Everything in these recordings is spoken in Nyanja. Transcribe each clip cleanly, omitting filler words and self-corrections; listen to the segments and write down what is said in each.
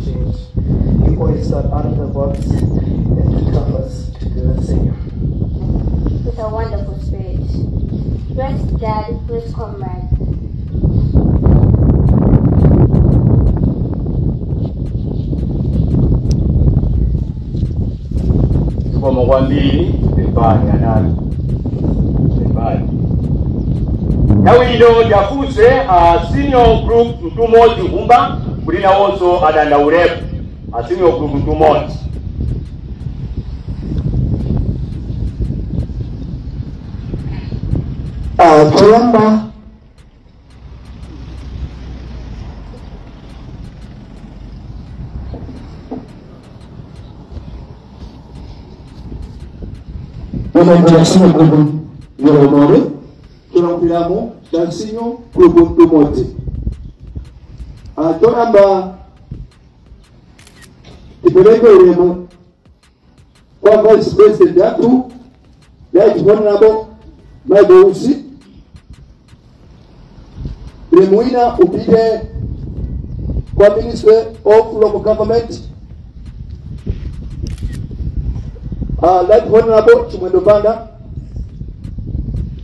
change. He always thought out of the box and taught us to do the same. With a wonderful spirit. Rest, Dad, rest, comrade. Zikomo kwambiri, pepani anali, pepani. Nthawi ino ndiafunse a senior group Mtumodzi Nkhumba kuti nawonso adandaulepo. A senior group Mtumodzi. Choyamba senior group Yoromore cholankhuliramo cha senior group Mtumodzi. Choyamba tipereke ulemu kwa Vice President yathu Right Honorable Michael Usi. Ulemu wina upite kwa Ministry of Local Government, Right Honorable Chimwendo Banda.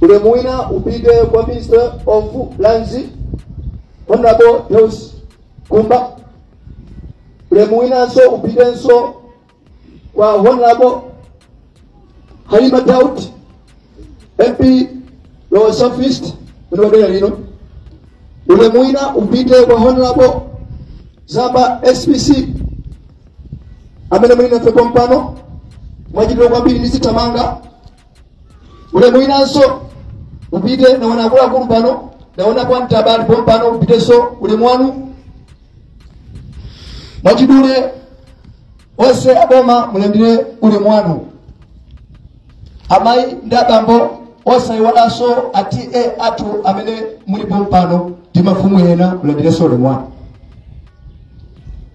Ulemu wina upite kwa Ministry of Lands, Honorable Deus Kumba. Ulemu winanso upitenso kwa Honorable Halima Daud, MP Lower South East, mwenye lino. Ulemu wina upite kwa Honorable Zamba SPC amene mwina fepo mpano mwachitiro kwambiri ndizitamanga. Ulemu winanso upite na wanakuluakulu pano, naona kwa mtabali pompano upitenso ulemu wanu. Mwachidule onse aboma mulandire ulemu wanu. Amayi ndi abambo osaiwalanso ati athu amene mulipo mpano ndi mafumu ena mulandirenso ulemu wanu.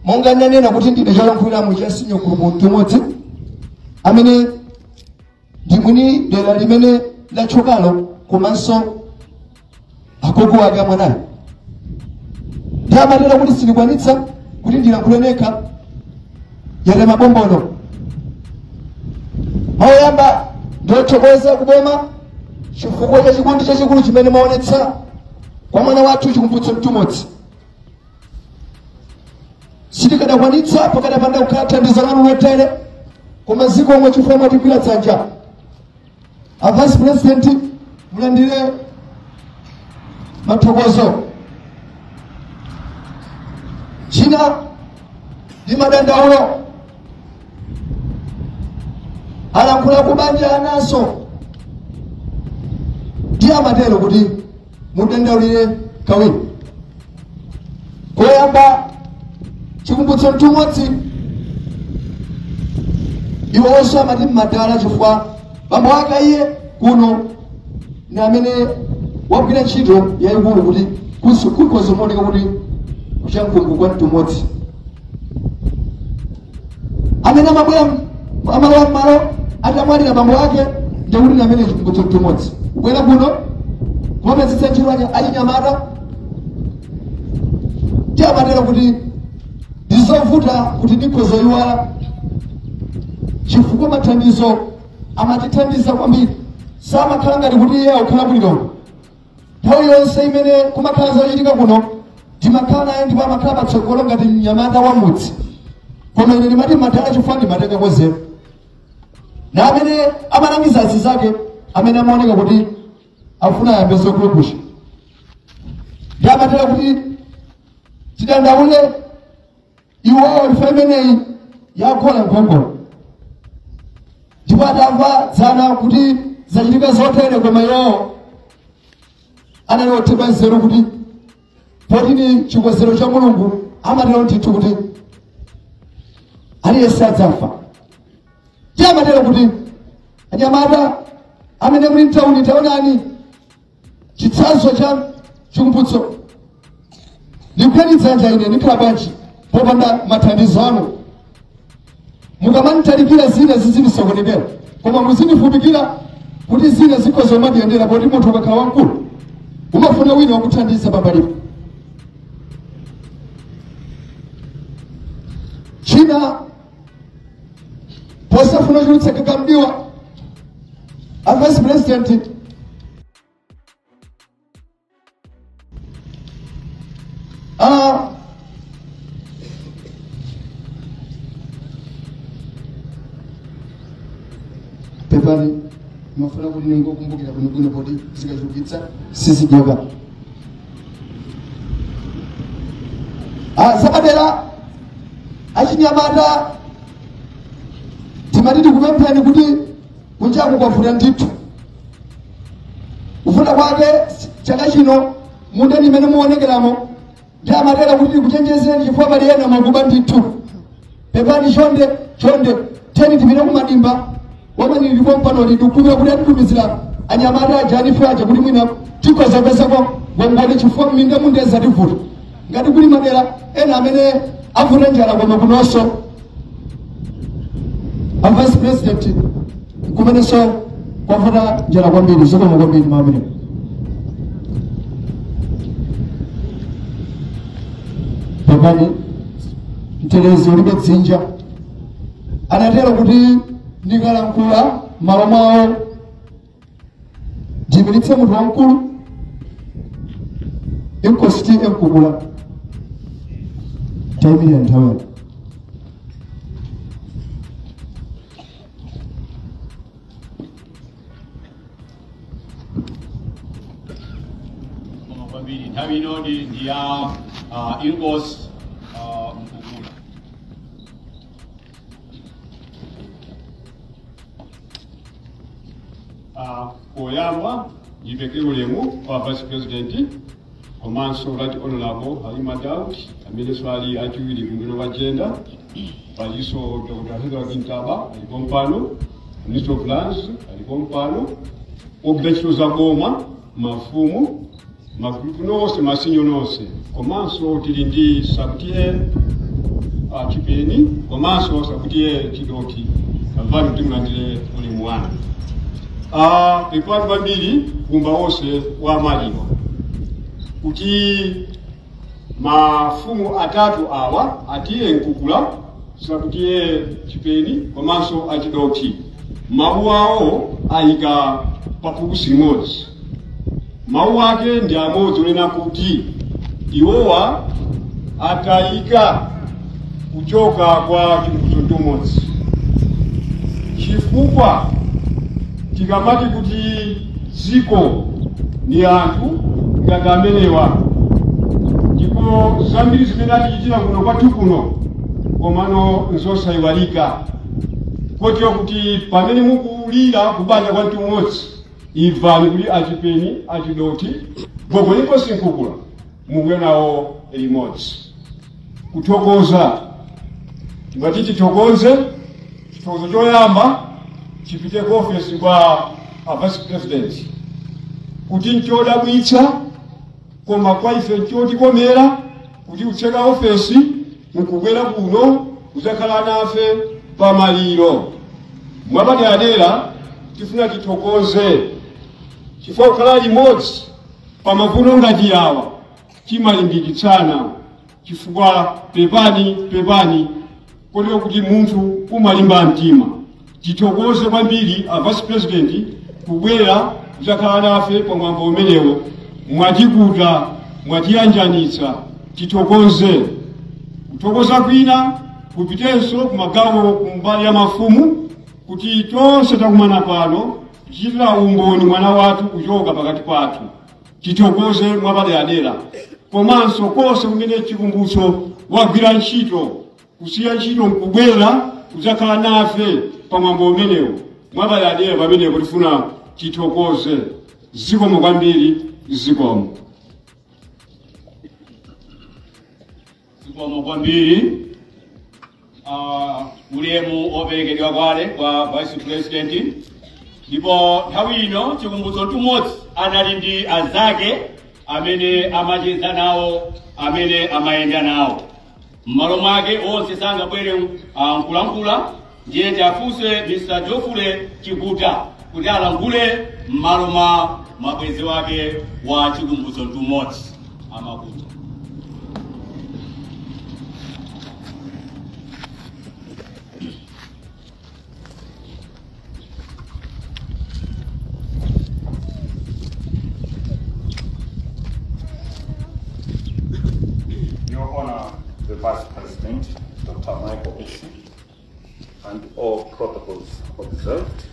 Monga ndanena kuti ndine cholankhuliramo cha senior group Mtumodzi amene ndi mwini dera limene latchukalo komanso agogo ake amwanayo. Ndi amatera kuti sindikwanitsa kuti ndilankhule nekha yale mabombono. Maoyamba ndothokoza kuboma chifukwa cha chikondi chachikulu chimene maonetsa kwa mwana wathu Chikumbutso Mtumodzi. Sitikadakwanitsa pakadapanda kukhala thandizo lanu lotere, koma ziko omwe chifukwa mwatigwira dzanja. A Vice President mulandire mathokozo. China ndi madandaulo alankhula kubanja anaso ndi amatero kuti mudandaulire kawiri. Koyamba Chikumbutso Mtumodzi iwo onse amati mmadala chifukwa bambo ake iye kuno ni amene wagwira ntchito yayikulu kuti kukozomaoneka kuti kuchankhungu kwa Mtumodzi. Amene amabwera amalowa mmalo atamwalira bambo ake ndikuti ni amene Chikumbutso Mtumodzi kubwera kuno kumapezitsa ntchito achinyamata. Ndi amatero kuti ndizovuta kuti ndikhozoyiwala chifukwa mathandizo amatithandiza kwambiri. Samakhala ngati kuti iye akukhala bwino. Nthawi yonse imene kumakhala zochitika kuno ndimakhala naye ndipo amakhala patsogolo ngati mnyamata wa mudzi. Koma ine ndimati madala chifukwa ndimatenga kozeru. Na amene amalangiza azi zake amene amaoneka kuti afuna ayambe zokulupusha. Ndi amatera kuti tidandaule iwowo ife imeneyi yakhola mphongolo. Ndipo atamva dzana kuti zachitika zotere, koma iwowo anali othedwa nzeru kuti potini chikonzero cha Mulungu amatero ndithu kuti aliyense adzafa. Ndi amatero kuti anyamata amene muli mtauni taonani chitsanzo cha Chikumbutso. Ndikukhani dzanja ine ndikhala bwanji popanda mathandizo anu. Mukamanditalikira zina zizindisokonekera, koma muzindifupikira kuti zina zikhoza mandiyendera, poti munthu ukakhala wamkulu umafuna wina wakuthandiza pambalipo. China posafuna chulutsa kakamdiwa a vice president pepani mafuna kuti ningokumbukira bwinobwino poti zikachulukitsa sizidyeka. Zapadera achinyamata timati tikupempheni kuti kunjaku kwavuta ndithu. Kuvuta kwake chaka chino mundani imene muonekeramo ndi amatera kuti tikuchenjezeni chifukwa pali ena makuba ndithu. Pepani chonde chonde teni tipite kumadimba wamanilipo mpano lidukumira kuti atitumizira anyamata aja anife aja kuti mwina tikozapezako ngongole chifukwa mminda mundeza tivuta. Ngati kuli madera ena amene avuta njala koma kunonso a vice president kumenenso kwavuta njala kwambiri zokoma kwambiri maamene. Pepani mtelezi ulibe dzinja anatero kuti ndikalankhula malo mwawo ndimiritse munthu wamkulu Inkosi Mkukula tayimirira nthawi. Kwambiri nthawi ino ndi ya Inkosi Mkukula. Poyamba ndipeke ulemu kwa vice president komanso Right Honorable Halima Daud amenenso ali achiwiri kunduna wa gender, palinso Dr. Heather Kintaba alipo mpano, Minister of Lands alipo mpano, ogwira ntchito za boma, mafumu, magrupu nonse, masinyo nonse, komanso tili ndi Sabutiye Chipeni komanso Sabutiye Chidoti amvani kuti mulandire ulemu wanu. Pepani kwambiri kumba wonse wa maliro kuti mafumu atatu awa atiye Mkukula, Sabutiye Chipeni komanso Achidoti mawu awo ayika pafukusi limodzi. Mawu ake ndi amodzi onena kuti iwowa atayika kuchoka kwa Chikumbutso Mtumodzi chifukwa tikamati kuti dziko ni anthu ngati amenewa ndipo zambiri zimene atichitira kuno kwathu kuno komano nzosayiwalika kotero kuti pamene mukulira kubanja kwa Mtumodzi imvani kuti Achipeni Achidoti gogo Inkosi Mkukula mukuya nawo limodzi. Kuthokoza timati tithokoze chithokozo choyamba chipite ku ofesi kwa a vice president kuti nchodabwitsa koma kwa ife nchotikomera kuti kutseka ofesi nkubwera kuno kuzakhala nafe pamaliro. Mwapaderadera tifuna tithokoze chifukwa kukhala limodzi pamavuto ngati awa timalimbikitsana chifukwa pepani pepani kotero kuti munthu umalimba mtima. Tithokoze kwambiri a vice president kubwera kuzakhala nafe pamwambo umenewo, mwatikuta mwatiyanjanitsa. Tithokoze kuthokoza kwina kupitenso kumagawo kumbali ya mafumu kuti tonse takumana pano kuchitira umboni mwana wathu kuchoka pakati pathu. Tithokoze mwapaderadera komanso konse kumene Chikumbutso wagwira ntchito kusiya ntchito nkubwera kuzakhala nafe pamwambo umenewo mwapaderadera pamenepo tifuna tithokoze. Zikomo kwambiri, zikomo. Zikomo kwambiri. Ulemu operekedwa kwale kwa vice president ndipo nthawi ino Chikumbutso Mtumodzi anali ndi azake amene amacheza nawo amene amayenda nawo m'malo mwake onse sangabwere nkulankhula ndiye tiafunse Mr. Geoffrey Chikuta kuti alankhule m'malo mwa mabwenzi wake wa Chikumbutso Mtumodzi amakuta. the Vice President, Dr. Michael Usi, and all protocols observed.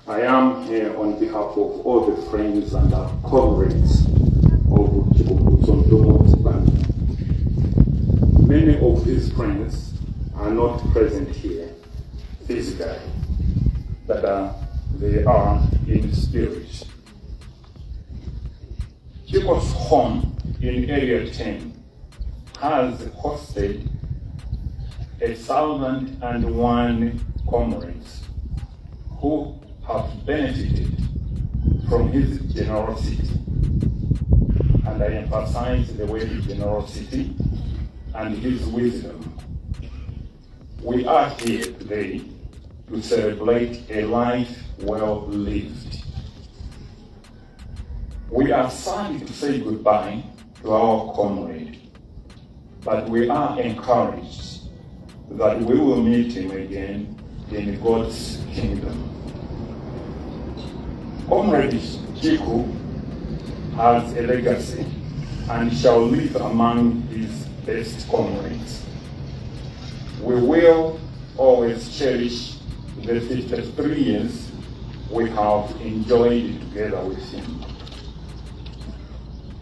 I am here on behalf of all the friends and comrades of Chikumbutso Mtumodzi Banda. Many of these friends are not present here physically, but they are in spirit. Chiko's home in Area 10 has hosted 1,001 comrades who have benefited from his generosity. And I emphasize the word generosity and his wisdom. We are here today to celebrate a life well lived. We are sad to say goodbye to our comrade, but we are encouraged that we will meet him again in God's kingdom. Comrade Chiku has a legacy and shall live among his best comrades. We will always cherish the 53 years we have enjoyed together with him.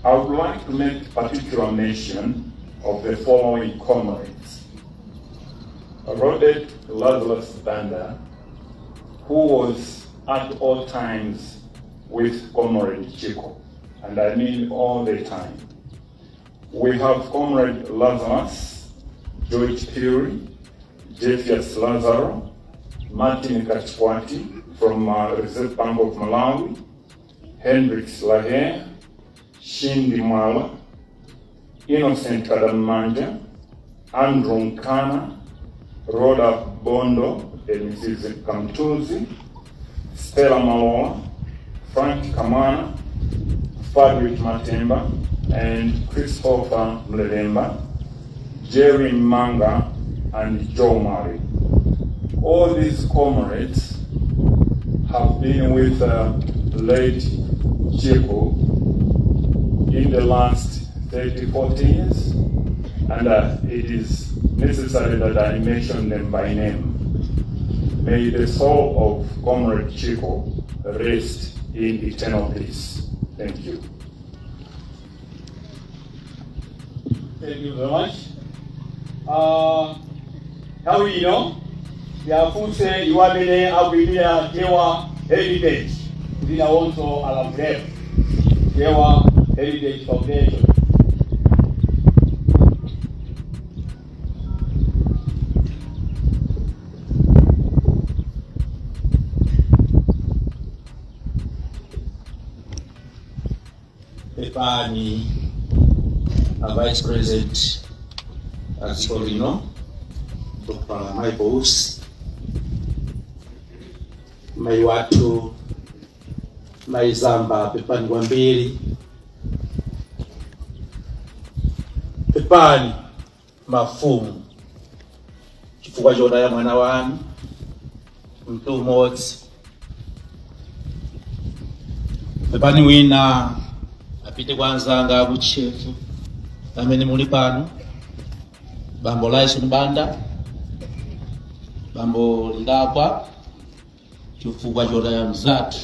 I would like to make particular mention of the following comrades. Robert Lazarus Banda, who was at all times with Comrade Chiku, and I mean all the time. We have Comrade Lazarus, George Piri, Jephias Lazaro, Martin Kachwati from Reserve Bank of Malawi, Hendrix Laher, Shindi Mwala, Innocent Kadamanja, Andrew Nkana, Rhoda Bondo, and Mrs. Kamtuzi, Stella Maloa, Frank Kamana, Fadrick Matemba, and Christopher Mlelemba, Jerry Manga, and Joe Murray. All these comrades have been with late Chiku in the last 30, 40 years, and it is necessary that I mention them by name. May the soul of Comrade Chiku rest in eternal peace. Thank you. Thank you very much. Nthawi ino yafunse iwo amene akuyimira Chewa Heritage kuti nawonso alankhule. Chewa Heritage Foundation. Pepani, a Vice President a dziko lino, Dr. Michael Usi, mai wathu mai Zamba, pepani kwambiri, pepani mafumu chifukwa chotaya mwana wanu Mtumodzi, pepani wina apite kwa anzanga akuchefu amene muli pano, Bambo Lyson Banda, Bambo Lindakwa, chifukwa chotaya mzathu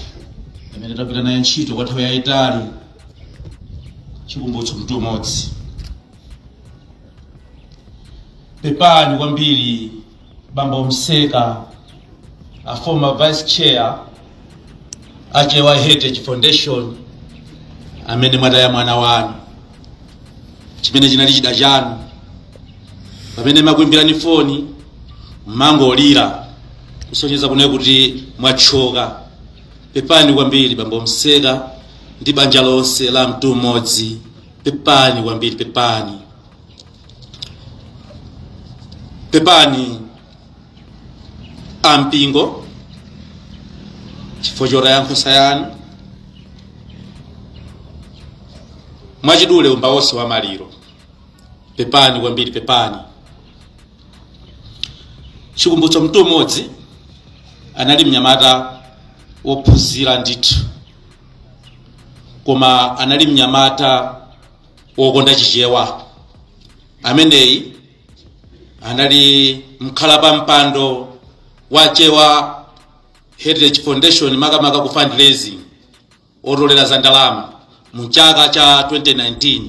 amene tapita naye ntchito kwa nthawi yayitali, Chikumbutso Mtumodzi. Pepani kwambiri Bambo Mseka, a former vice chair a Chewa Heritage Foundation, amene mwataya mwana wanu, chimene chinali chida chanu, pamene makuimbirani foni mmangolira kusonyeza kunayo kuti mwachoka. Pepani kwambiri Bambo Mseka ndi banja lonse la Mtumodzi, pepani kwambiri, pepani. Pepani ampingo chifukwa chotaya nkhosa yanu, mwachidule umba wonse wa maliro, pepani kwambiri, pepani. Chikumbutso Mtumodzi anali mnyamata wophunzira ndithu, koma anali mnyamata wokonda Chichewa. Ameneyi anali mkhala pa mpando wa Chewa Heritage Foundation, makamaka ku fundraising, otolera za ndalama mu chaka cha 2019.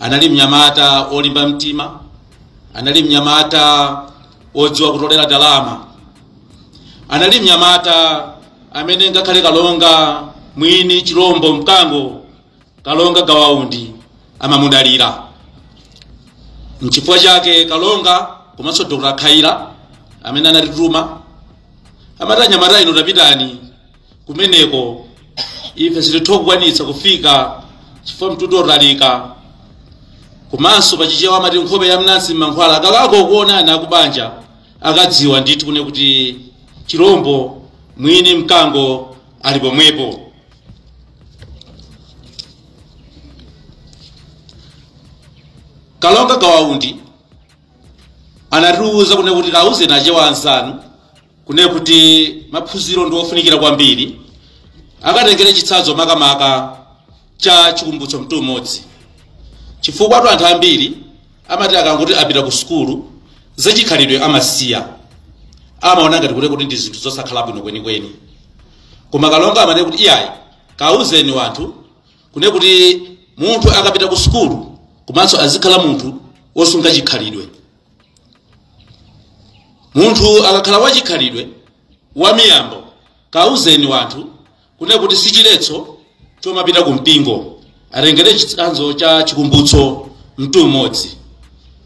Anali mnyamata olimba mtima, anali mnyamata odziwa kutolera ndalama, anali mnyamata amene ngakhale Kalonga mwini chilombo mkango Kalonga Gawaundi amamudalira. Nchifukwa chake Kalonga komanso Dr. Khaila amene anatituma amati, "Anyamata inu, tapitani kumeneko, ife sititha kukwanitsa kufika chifukwa mtundu otalika." Komanso pachichewa amati nkhope ya mnansi mmankhwala, akakako kuonana akubanja akadziwa ndithu kune kuti chilombo mwini mkango ali pomwepo. Kalonga Gawaundi anatiuza kune kuti kauze nachewa ansanu kune kuti maphunziro ndi ofunikira kwambiri, akatengere chitsanzo makamaka cha Chikumbutso Mtumodzi, chifukwa atu anthu ambiri amati akanguti apita ku sukulu, zachikhalidwe amasiya, amaona ngati kuti ndi zinthu zosakhala bwino kwenikweni. Koma Kalonga amati kuti iyayi, kauzeni wanthu kune kuti munthu akapita ku sukulu komanso azikhala munthu wosunga chikhalidwe. Munthu akakhala wachikhalidwe, wamiyambo, kauzeni wanthu kune kuti sichiletso chomapita ku mpingo, atengere chitsanzo cha Chikumbutso Mtumodzi.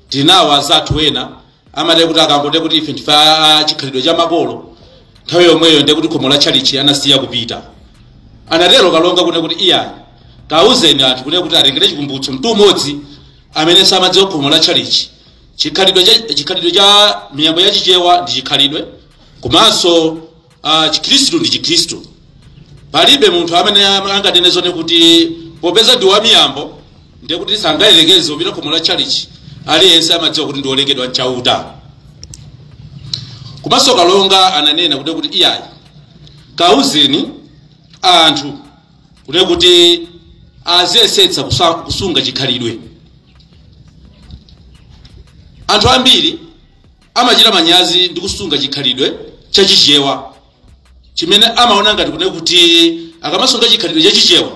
Tinawo azathu ena amati kuti akangote kuti ife ndife a chikhalidwe cha makolo, nthawi yomweyo ndiye kuti khomo la tchalichi anasiya kupita. Anatero Kalonga kune kuti iyayi, kauzeni anthu kune kuti atengere Chikumbutso Mtumodzi amene samadziwa khomo la tchalichi. Chikhalidwe cha miyambo ya Chichewa ndi chikhalidwe, komanso chikhristu ndi chikhristu. Palibe munthu amene anganene zone kuti popeza ndi wamiyambo ndiye kuti sangayerekeze kupita khomo la tchalichi. Aliyense amadziwa kuti ndi wolengedwa mchauta. Komanso Kalonga ananena kuti iyayi, kauzeni anthu kuti aziyesetsa kusunga chikhalidwe. Anthu ambiri amachita manyazi ndi kusunga chikhalidwe chachichewa, chimene amaona ngati kune kuti akamasunga chikhalidwe chachichewa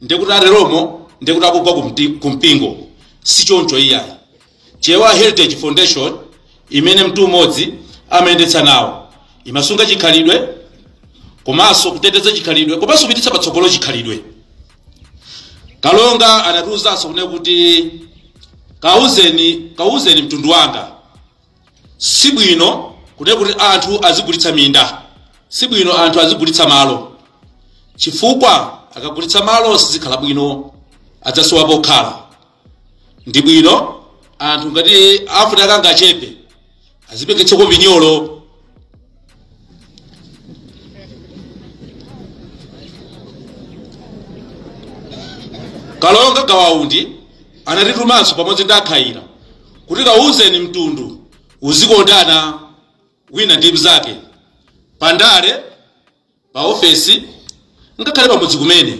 ndiye kuti ateromo ndiye kuti akugwa kumpingo. Sichoncho iyayi. Chewa Heritage Foundation imene Mtumodzi amayendetsa nawo imasunga chikhalidwe, komanso kuteteza chikhalidwe, komanso kupititsa patsogolo chikhalidwe. Kalonga anatiuzanso kune kuti kauzeni mtundu wanga, sibwino kune kuti anthu azigulitsa minda, sibwino anthu azigulitsa malo, chifukwa akagulitsa malo sizikhala bwino, adzasowa pokhala. Ndi bwino anthu ngati afuna akangachepe azipeketseko minyolo. Kalonga Gawaundi anatitumanso pamodzi ndi Akhayira kuti kauzeni mtundu uzikondana wina ndi mnzake, pandale, pa ofesi, ngakhale pamudzi kumene.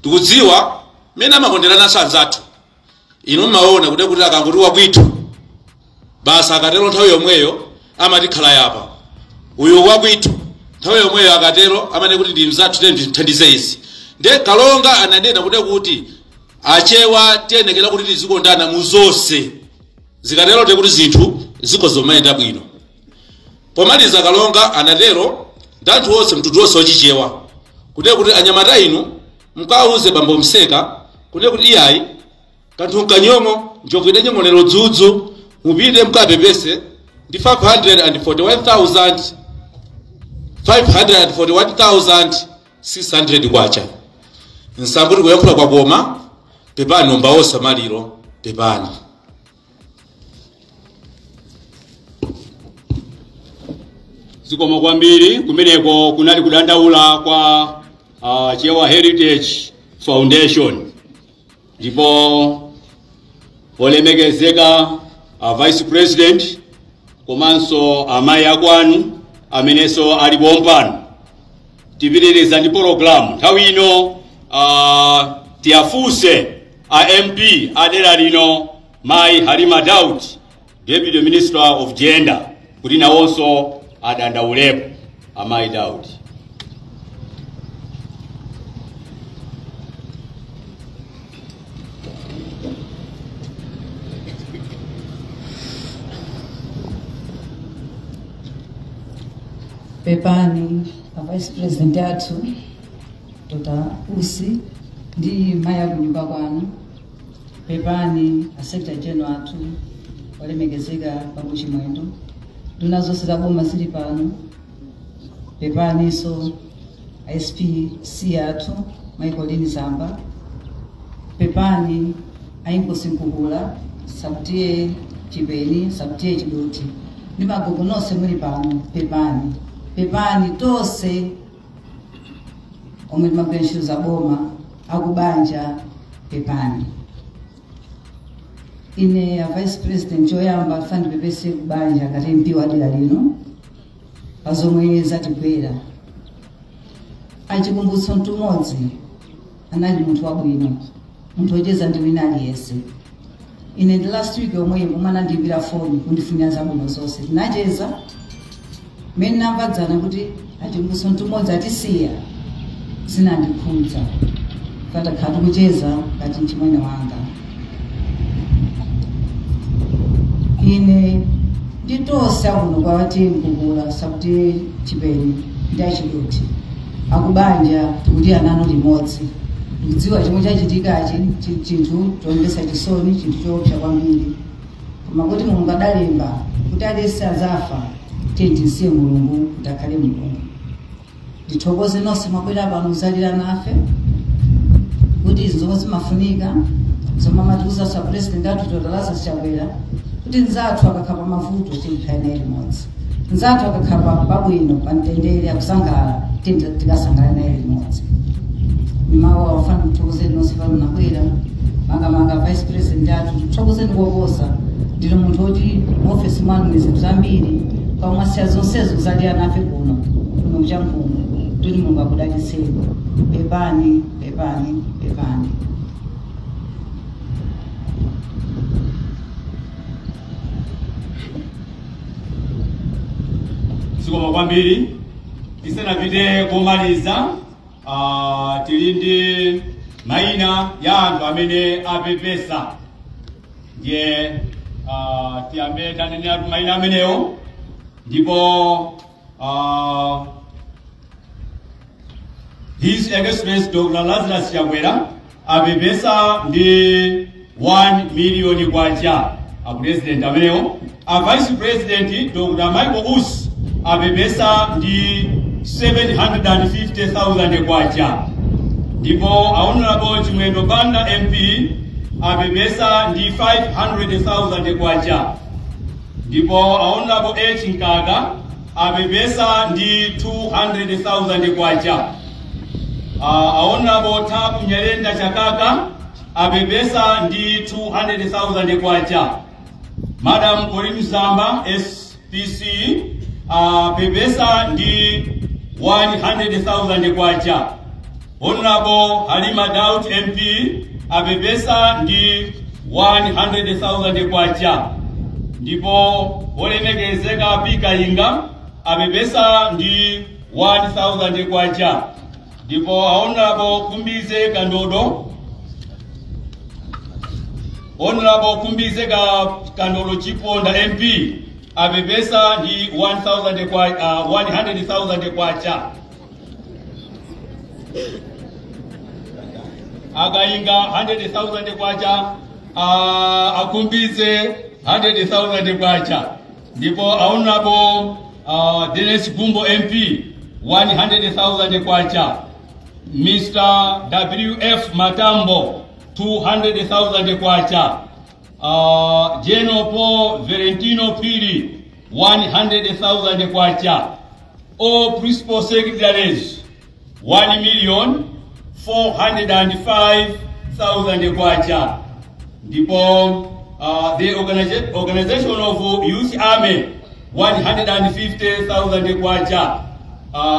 Tikudziwa mmene amakonderananso anzathu. Inu mmaona kuti akangoti wakwithu basa, akatero nthawi yomweyo amati khala yapa, uyu wakwithu. Nthawi yomweyo akatero amene kuti ndi mzathu, tiye ndithandize izi. Nde Kalonga ananena kuti Achewa tiyenekera kuti tizikondana mu zonse, zikatero te kuti zinthu zikhozomayenda bwino. Pomaliza Kalonga anatero ndi anthu onse, mtundu wonse wachichewa, kuti anyamata inu mukawuze bambo Mseka kuti iyayi, kanthu nkanyong'o, njovu idanyong'onero dzudzu, mupite mukapepese ndi 541,000, 541,600 kwacha. Nsambuti kuyankhula kwakoma, pepani ombaosa maliro, pepani. Zikomo kwambiri. Kumeneko kunali kudandaula kwa Chewa Heritage Foundation. Ndipo olemekezeka Vice President komanso amayi akwanu amenenso ali pompano, tipitiriza ndi pologalamu. Nthawi ino tiyafunse A MP adera lino Mai Halima Daud, Deputy Minister of Gender, kuti nawonso adandaulepo. Amayi Daud. Pepani a Vice President athu Dr. Usi ndi mayi akunyumba kwanu. Pepani a Secretary General athu olemekezeka Bambo Chimwendo, nduna zonse za boma zili pano. Pepaninso SPC athu Michael Zamba. Pepani ainkosi Nkukula, Sabtie Chipeni, Sabtie Chidoti ndi magogo nonse muli pano. Pepani, pepani tonse omwe timagwira ntchito za boma, akubanja, pepani. Ine a Vice President, choyamba ndifuna ndipepese kubanja ngati MP wa dera lino pa zomwe zatigwera. Achikumbutso Mtumodzi anali munthu wabwino, munthu wocheza ndi wina aliyense. Ine ndi last week yomwe pomwe anandiyimbira foni kundifunira zabwino zonse, tinacheza. Mmene namvadzana kuti Achikumbutso Mtumodzi atisiya, zinandikhudza, patakhala tikucheza ngati mchimwene wanga. Ine nditonse akuno kwati Nkukula, Sakuti Chipeni ndi Achidoti, akubanja, tikuti anano limodzi. Ndikudziwa chomwe chachitikachi chinthu chomvetsa chisoni, chinthu choopsa kwambiri, koma kuti Mulungu adalemba kuti aliyense adzafa, tiye tisiye Mulungu kuti akhale Mulungu. Ndithokoze nonse mwabwera pano kuzalira nafe, kuti izi zomwe zimafunika zomwe amatiuza sa President athu Dr. Lazarus Chakwera, kuti nzathu akakhala pa mavuto tikhale naye limodzi, nzathu akakhala pabwino, pamtendere, akusangalala, tikasangalala naye limodzi. Mawu awafana mthokozeni nonse pano nabwera, makamaka Vice President athu, tithokozeni koposa. Ndili munthu woti muofesi mwanu muli zinthu zambiri, koma mwasiya zonsezo kuzalira nafe kuno kuchamphungu. Kuti Mulungu akudalitseni. Pepani, pepani, pepani. Zikomo kwambiri. Tisanapite komaliza, tili ndi mayina ya anthu amene apepesa, ndiye tiyambe tanenera mayina amenewo. Ndipo His Excellency Dr. Lazarus Chakwera apepesa ndi 1 million kwacha, a President amenewo. A Vice President Dr. Michael Usi apepesa ndi 750,000 kwacha. Ndipo Honorable Chimwendo Banda MP apepesa ndi 500,000 kwacha. Ndipo Honorable H Nkaka apepesa ndi 200,000 kwacha. Honorable Tabu Nyerenda Chakaka apepesa ndi 200,000 kwacha. Madam Colleen Zamba SPC apepesa ndi 100,000 kwacha. Honorable Halima Daud MP apepesa ndi 100,000 kwacha. Ndipo olemekezeka Pika Inga apepesa ndi 1,000 kwacha. Ndipo Honorable Kumbize Kandodo, Honorable Kumbize Kandodo Chiponda MP apepesa ndi 100,000 kwacha. Akainga 100,000 kwacha, Akumbize 100,000 kwacha. Ndipo Honorable Dennis Gumbo MP 100,000 kwacha. Mr. WF Matambo 200,000 kwacha. General Paul Valentino Piri 100,000 kwacha. All principal secretaries 1,405,000 kwacha. Ndipo the organization of Youth Army 150,000 kwacha.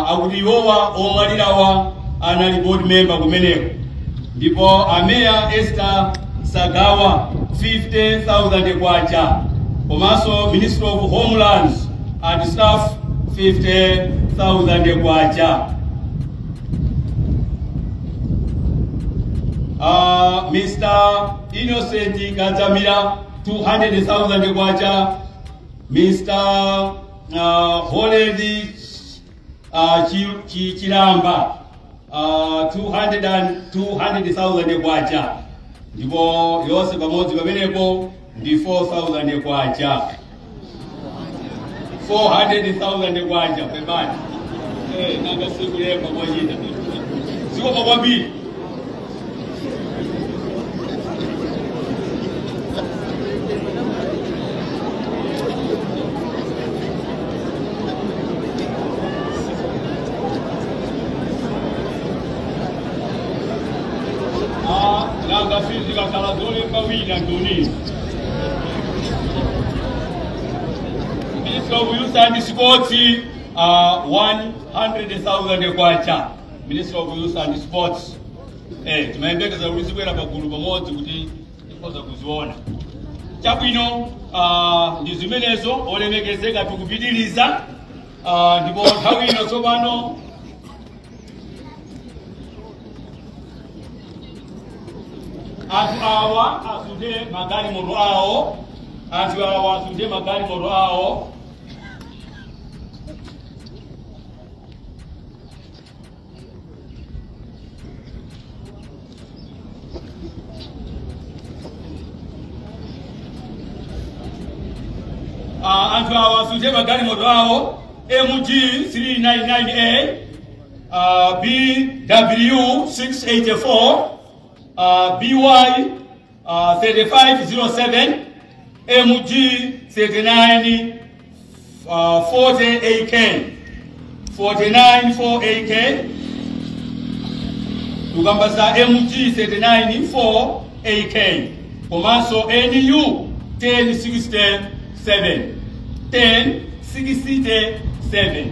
Akuti iwowa omwalirawa anali board member kumeneko. Ndipo ameya Esther Sagawa 50,000 kwacha. Komanso Minister of Homelands and staff 50,000 kwacha. Mr. Innocent Kadzamira 200,000 kwacha. Mr. Holedi Chilamba 200,000 kwacha. Ndipo yonse pamodzi pamenepo ndi 4,000 kwacha. 400,000 kwacha pepani. Nanga sikulemba kwachita. Zikomo kwambiri. Nanga sizikakhala zolemba wina nduni. Minister of Youth and Sports 100,000 kwacha. Minister of Youth and Sports. Timayembekeza kuti zibwera pagulu pamodzi kuti tikhoza kuziona. Chabwino ndi zimenezo olemekezeka tikupitiriza ndipo nthawi ino tsopano anthu awa asunthe magalimoto awo. Anthu awa asunthe magalimoto awo. Anthu awa asunthe magalimoto awo MG 399A, BW 684, BY 3507, MG 39 40 AK, 49 4 AK. Tukamba za MG 39 4 AK komanso NU 1067 1067.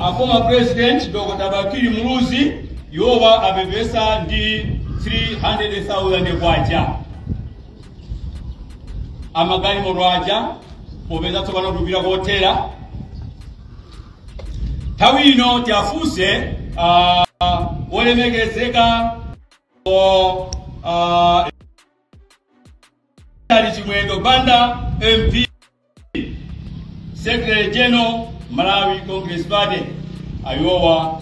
A former president Dr. Bakili Muluzi yowa apepesa ndi 300,000 kwacha. Amagalimoto aja popeza tsopano tupita kothera. Nthawi ino tiafunse wolemekezeka ali Chimwendo Banda MP, Secretary General Malawi Congress Party, ayowa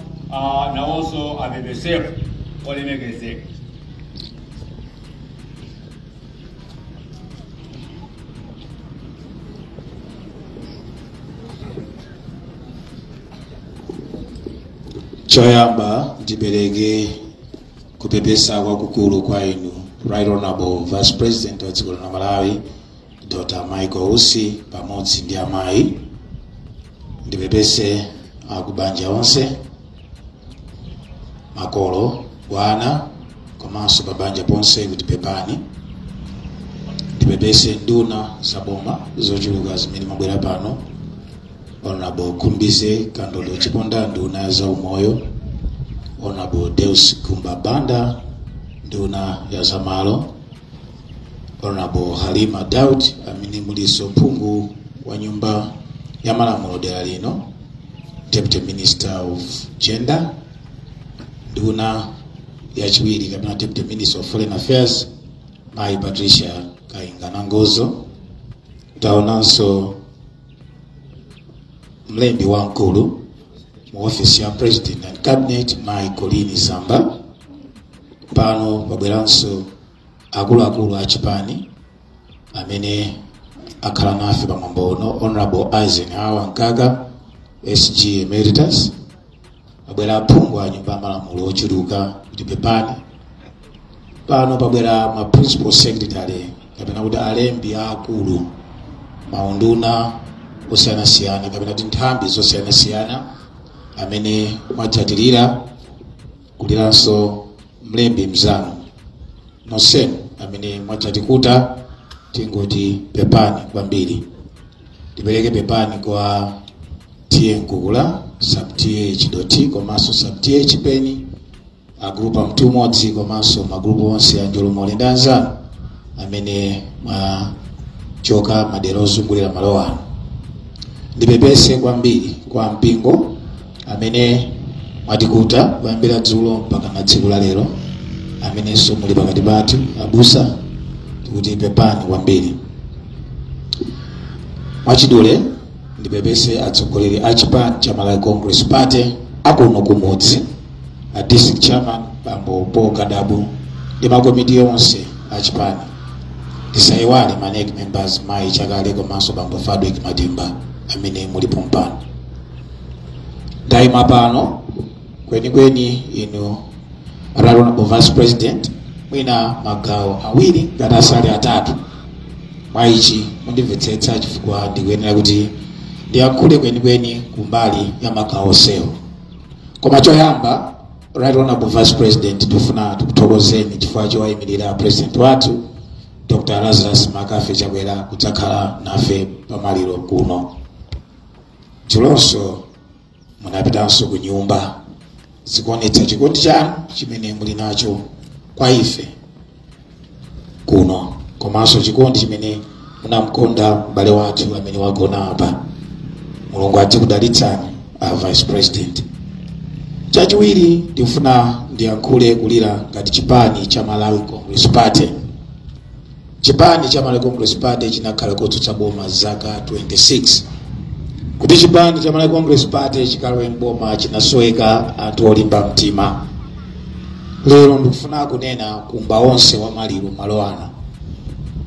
nawonso apepesepo olemekezeka. Choyamba ndipereke kupepesa kwakukulu kwa inu Right Honorable Vice President wa dziko la Malawi Dr. Michael Usi pamodzi ndi amayi. Ndipepese akubanja onse, makolo, wana komanso pabanja ponse kuti pepani. Ndipepese nduna za boma zochuluka zimene mabwera pano. Honorable Khumbize Kandodo Chiponda, nduna ya zaumoyo. Honorable Deus Kumba Banda, nduna ya zamalo. Honorable Halima Daud amene muliso mphungu wa nyumba ya malamulo dera lino, Deputy Minister of Gender, nduna yachiwiri kapena Deputy Minister of Foreign Affairs Mayi Patricia Kaingana Ngozo. Taonanso mlembi wamkulu mu office ya President and Cabinet Mayi Colleen Zamba. Pano pabweranso akuluakulu a chipani amene akhala nafe pamwambo uno, Honorable Eisenhower Mkaka SG Emeritus. Pabwera aphungu a nyumba ya malamulo ochuluka kuti pepani. Pano pabwera ma principal secretary kapena kuti alembi aakulu maunduna osiyanasiyana kapena kuti nthambi zosiyanasiyana amene mwatsatirira kuliranso mlembi mzanu nonsenu. amene mwadzatikuta, tingoti pepani kwambiri. Ndipereke pepani kwa T/A Nkukula, sub T/A Chidoti komanso sub T/A Chipeni, agrupu amtumodzi komanso magrupu onse a Njolomole ndi anzanu amene mwachoka madera ozungulira malo ano. Ndipepese kwambiri kwa mpingo amene mwatikuta kuyambira dzulo mpaka na tsiku la lero, amenenso muli pakati pathu abusa, tikuti pepani kwambiri. Mwachidule ndipepese atsogoleri a chipani cha Malawi Congress Party akuno kumudzi, a district chairman Bambo Paul Kadabu ndi makomiti onse a chipani. Tisayiwale ma NEC members Mayi Chakale komanso Bambo Fadwick Madimba amene mulipo mpano. Ndayima pano kwenikweni inu Honorable Vice President, mwina magawo awiri ngati asali atatu. Mwayichi mundimvetsetsa chifukwa ndikuyenera kuti ndiyankhule kwenikweni kumbali ya magawo onsewo. Koma choyamba, Right Honorable Vice President, tikufuna tikuthokozeni chifukwa chowayimirira President wathu Dr. Lazarus Makafe Chakwera kudzakhala nafe pamaliro kuno. Dzulonso munapitanso ku nyumba, zikuonetsa chikondi chanu chimene muli nacho kwa ife kuno, komanso chikondi chimene munamkonda m'bale wathu amene wagona apa. Mulungu adzikudalitsani a Vice President. Chachiwiri, ndikufuna ndiyankhule kulira ngati chipani cha Malawi Congress Party. Chipani cha Malawi Congress Party chinakhala kotsutsa boma zaka 26. Kuti chipani cha Malawi Congress Party chikalowe mboma chinasoweka anthu olimba mtima. Lero ndikufuna kunena kumba onse wa maliro malo ano,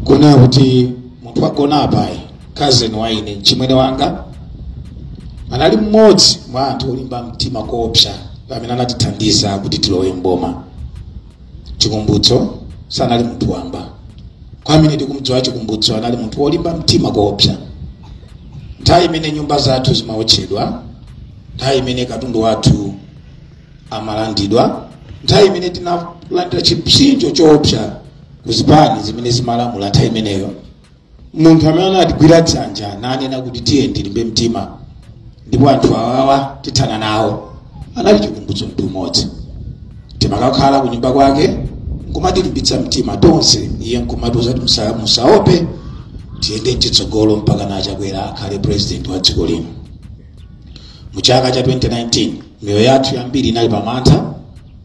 kunena kuti munthu wagona apayi, cousin wa ine, mchimwene wanga, anali mmodzi mwa anthu olimba mtima koopsa amene anatithandiza kuti tilowe mboma. Chikumbutso sanali munthu wamba. Kwa amene tikumdziwa Chikumbutso, anali munthu wolimba mtima koopsa. Nthawi imene nyumba zathu zimawotchedwa, nthawi imene katundu wathu amalandidwa, nthawi imene tinalandira chipsinjo choopsa kuzipani zimene zimalamula nthawi imeneyo, munthu amene anatigwira dzanja nanena kuti tiye tilimbe mtima ndipo anthu awawa tithana nawo anali Chikumbutso mtu umodzi. Timakakhala kunyumba kwake nkumatilimbitsa mtima tonse, iye nkumatiuza kuti musaope, tiyende mchitsogolo mpaka na Chakwera akhale president wa dziko lino. Mu chaka cha 2019 miyoyo yathu yambiri inali pamantha,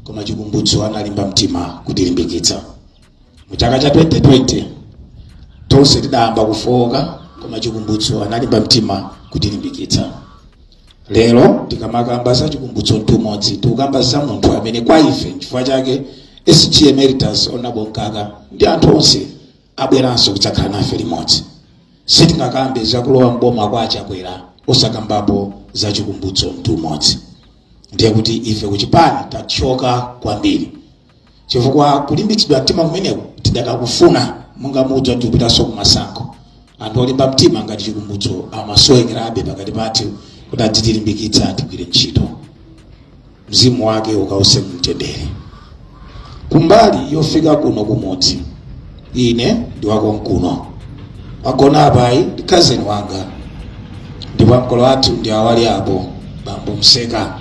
koma Chikumbutso analimba mtima kutilimbikitsa. Mu chaka cha 2020 tonse tidayamba kufowoka, koma Chikumbutso analimba mtima kutilimbikitsa. Lero tikamakamba za Chikumbutso Mtumodzi, tikukamba za munthu amene kwa ife, chifukwa chake SG Emeritus Honorable Mkaka ndi anthu onse abweranso kudzakhala nafe limodzi. Sitingakambe zakulowa mboma kwa Chakwera osakambapo za Chikumbutso Mtumodzi. Ndiye kuti ife kuchipani tachoka kwambiri, chifukwa kulimbitsidwa mtima kumeneku tidakakufuna. Monga mudza tikupitanso kumasankho, anthu olimba mtima ngati Chikumbutso amasowekerabe pakati pathu kuti adzitilimbikitsa tigwire ntchito. Mzimu wake ukause mtendere. Kumbali yofika kuno kumudzi, ine ndi wakonkuno, wagona apayi ndi cousin wanga, ndipo mkolo wathu ndi awali apo Bambo Mseka.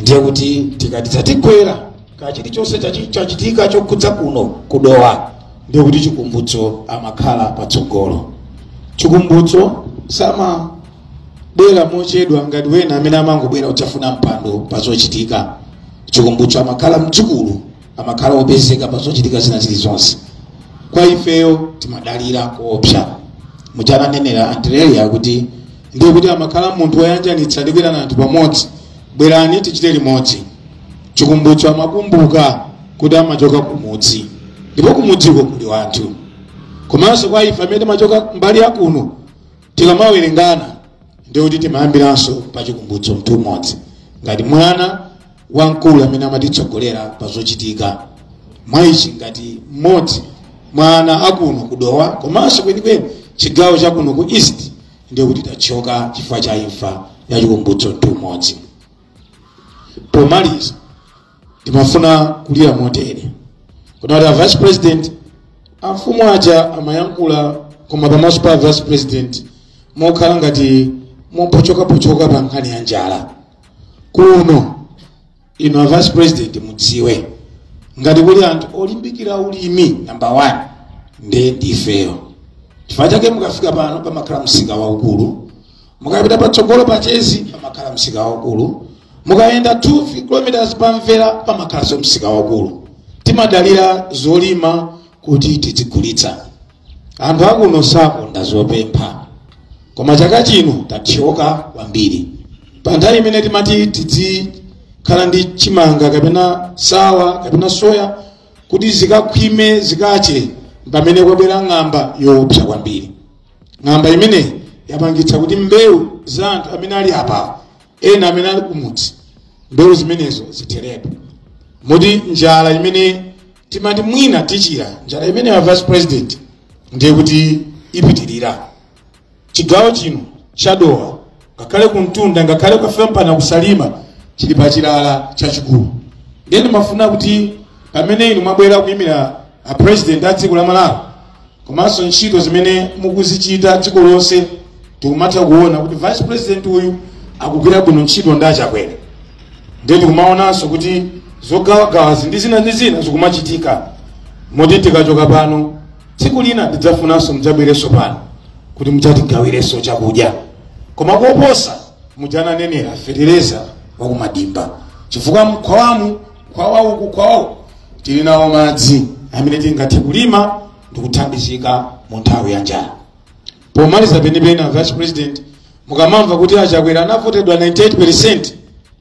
Ndiye kuti tikati tatigwera ka chilichonse chachitika chokhudza kuno kudowa, ndiye kuti Chikumbutso amakhala patsogolo. Chikumbutso samabwera mochedwa ngati wena amene amangobwera kudzafuna mpando pazochitika. Chikumbutso amakhala mdzukulu, amakhala wopezeka pazochitika zina zilizonse. Kwa ifeyo timadalira koopsa. Muchananenera Andreya kuti ndiye kuti amakhala munthu woyanjanitsa ndi kuyitana anthu pamodzi, bwerani tichite limodzi. Chikumbutso amakumbuka kuti amachoka kumudzi, ndipo kumudziko kuli wanthu. Komanso kwa ife amene timachoka mbali ya kuno, tikamawerengana ndiye kuti timayambiranso pa Chikumbutso mtu umodzi ngati mwana wamkulu amene amatitsogolera pa zochitika. Mwayichi ngati mmodzi mwana akuno kudowa komanso kwenikweni chigawo chakuno ku East, ndiye kuti tachoka chifukwa cha imfa ya Chikumbutso mtu umodzi. Pomaliza, ndimafuna kulira motere kuti a Vice President Amfumu aja amayankhula koma pamaso pa vice president mokhala ngati mopochokapochoka pa nkhani ya njala. Kuno ino vice president mudziwe ngati kuli anthu olimbikira ulimi number 1 ndiye ndifeyo. Chifukwa chake mukafika pano pamakhala msika waukulu, mukapita patsogolo pachezi pamakhala msika waukulu, mukayenda 2 km pamvera pamakhalanso msika waukulu. Timadalira zolima kuti tizigulitsa. Anthu akuno sakonda zopempha, koma chaka chino tathyoka kwambiri. Pa nthawi imene timati tizikhala ndi chimanga kapena sawa kapena soya kuti zikakhwime zikache, pamene kwabwera ng'amba yoopsa kwambiri. Ng'amba imene yapangitsa kuti mbewu za anthu amene ali apa, ena amene ali kumudzi, mbewu zimenezo ziterepo. Moti njala imene timati mwina tichira, njala imene ya vice president ndiye kuti ipitirira. Chigawo chino chadowa ngakhale kuntunda ngakhale kufempana kusalima chili pachilala chachikulu. Ndiye ndimafuna kuti pamene inu mwabwera kuyimira a president a dziko la Malawi komanso ntchito zimene mukuzichita dziko lonse, tikumatha kuona kuti vice president uyu akugwira bwino ntchito ndi achakwera. Ndiye tikumaonanso kuti zogawagawazi ndi zina ndi zina zikumachitika. Moti tikachoka pano tsiku lina tidzafunanso mudzabwerenso pano kuti mudzatigawirenso chakudya, koma koposa mujananenera fetereza wakumadimba, chifukwa mkhwawamu khwawauku khwawauku tili nawo madzi amene tingathe kulima ndi kuthandizika mu nthawi ya njala. Pomaliza penipeni vice president, mukamamva kuti achakwera anavotedwa 98%,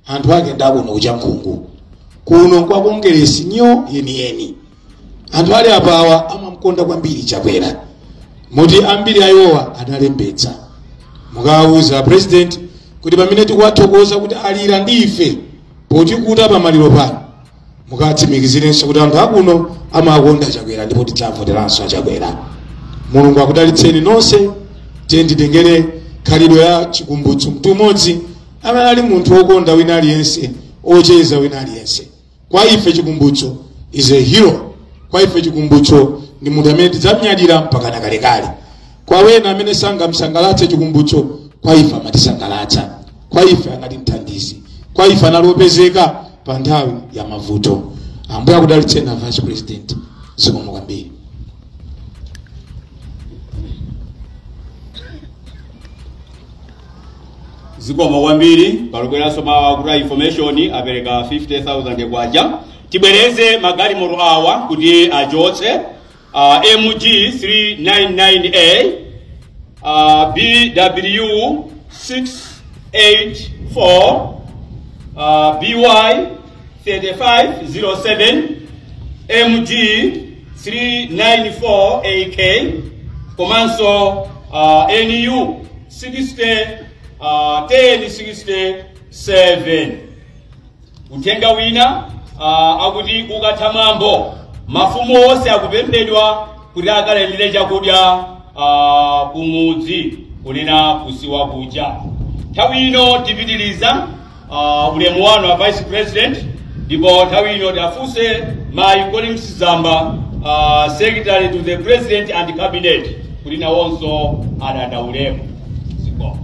anthu ake ndakuno kuchankhungu kuno kwa kongeresi nyo yeniyeni. Anthu ali apawa amamkonda kwambiri Chakwera, moti ambiri ayowa analembetsa. Mukawuza president kuti pamene tikuwathokoza kuti alira ndi ife potikuta pamaliro pano, mukatsimikizirenso kuti anthu akuno amakonda Chakwera ndipo tidzavoteranso Achakwera. Mulungu akudalitseni nonse. Tiye nditengere khalidwe ya Chikumbutso Mtumodzi amene ali munthu wokonda wina aliyense, ocheza wina aliyense. Kwa ife Chikumbutso is a hero. Kwa ife Chikumbutso ndi munthu amene tidzamnyadira mpaka nakalekale. Kwa wena amene sangamsangalatse Chikumbutso, kwa ife amatisangalatsa, kwa ife anali mthandizi, kwa ife analopezeka pa nthawi ya mavuto. Ambuye akudalitseni na vice president. Zikomo kwambiri. Zikomo kwambiri. Palobweranso mawa kuti information apereka 50,000 kwacha. Tibwereze magalimoto awa kuti achotse MG 399A, BW 684, BY 3507, MG 394 AK komanso NU 60 1067. Uthenga wina akuti ukatha mwambo mafumu onse akupemphedwa kuti akalandire chakudya kumudzi kunena kusiwa kucha. Nthawi ino tipitiriza ulemu wanu wa vice president, ndipo nthawi ino tiafunse mayi Collins Zamba, secretary to the president and cabinet, kuti nawonso adandaulemo. Zikomo.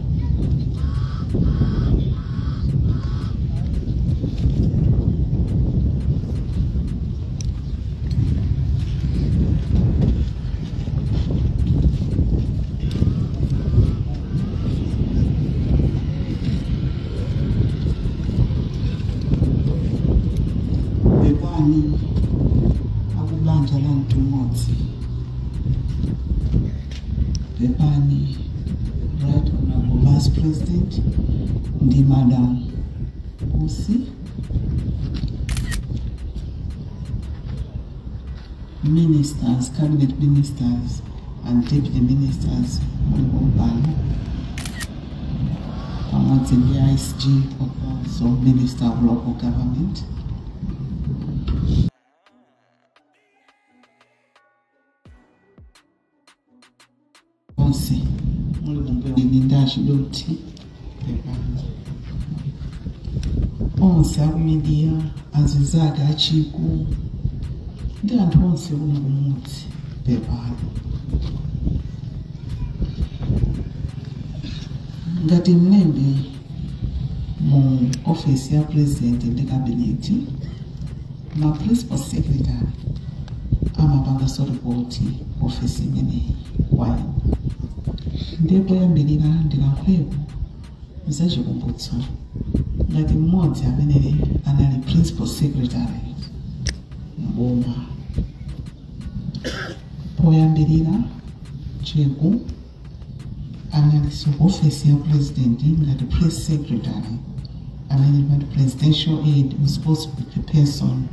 Akubanja la Mtumodzi, pepani Right Honorable Vice President ndi Madam Usi, ministers, cabinet ministers and deputy ministers mulipompano pamodzi ndi ISG komanso Minister of Local Government. Onse ndachidoti onse akumidiya azinzake achiku ndi anthu onse kuno kumudzi. Pepani. Ngati mlembi mu office ya president ndi cabinet, ma principal secretary amapanga report office imeneyi kwa ine. Ndiye poyambirira ndilankhuleko za Chikumbutso ngati mmodzi amene anali principal secretary mboma. Poyambirira Chiku analinso office ya president ngati press secretary, amene ngati presidential aide, responsible person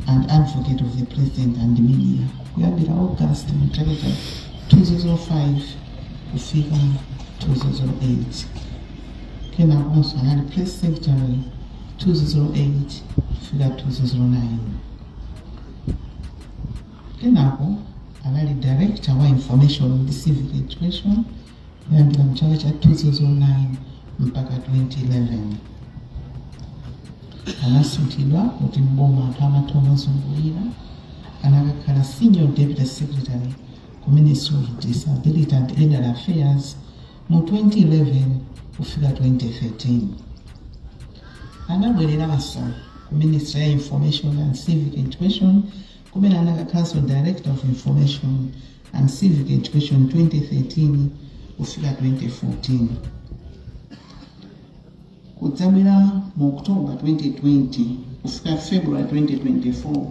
and advocate of the president and the media, kuyambira August mchaka cha 2005 kufika 2008. Kenakonso anali press secretary 2008 kufika 2009. Kenako anali director wa information ndi civic education kuyambira mchaka cha 2009 mpaka 2011. Anasunthidwa kuti mboma anthu amatha omazungulira, anakakhala senior deputy secretary ku Ministry of Disability and Elderly Affairs mu 2011 kufika 2013. Anabwereranso ku Ministry ya Information and Civic Education, kumene anakakhalanso director of information and civic education 2013 kufika 2014. Kudzabwera mu October 2020 kufika February 2024,